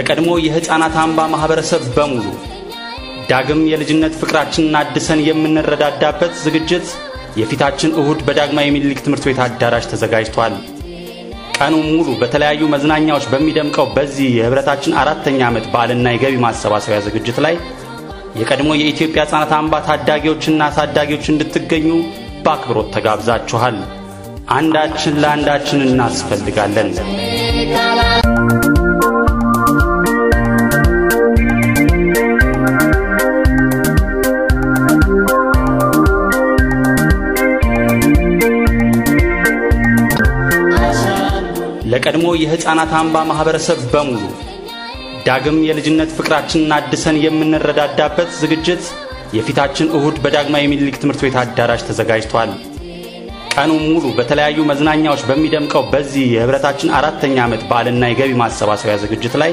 ለቀድሞ የሕፃናት አምባ ማህበረሰብ በሙሉ ዳግም የልጅነት ፍቅራችንን አድሰን የምንረዳዳበት ዝግጅት የፊታችን እሁድ በዳግማዊ ምኒልክ ትምህርት ቤት አዳራሽ ተዘጋጅቷል። ቀኑን ሙሉ በተለያዩ መዝናኛዎች በሚደምቀው በዚህ የህብረታችን 4ኛ ዓመት በዓልና የገቢ ማሰባሰቢያ ዝግጅት ላይ የቀድሞ የኢትዮጵያ ሕፃናት አምባ ታዳጊዎችና አሳዳጊዎች እንድትገኙ በአክብሮት ተጋብዛችኋል። አንዳችን ለአንዳችን እናስፈልጋለን። ለቀድሞ የሕፃናት አምባ ማህበረሰብ በሙሉ ዳግም የልጅነት ፍቅራችንን አድሰን የምንረዳዳበት ዝግጅት የፊታችን እሁድ በዳግማዊ ምኒልክ ትምህርት ቤት አዳራሽ ተዘጋጅቷል። ቀኑን ሙሉ በተለያዩ መዝናኛዎች በሚደምቀው በዚህ የህብረታችን 4ኛ ዓመት በዓልና የገቢ ማሰባሰቢያ ዝግጅት ላይ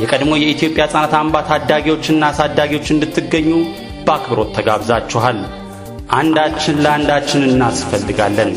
የቀድሞ የኢትዮጵያ ሕፃናት አምባ ታዳጊዎችና አሳዳጊዎች እንድትገኙ በአክብሮት ተጋብዛችኋል። አንዳችን ለአንዳችን እናስፈልጋለን።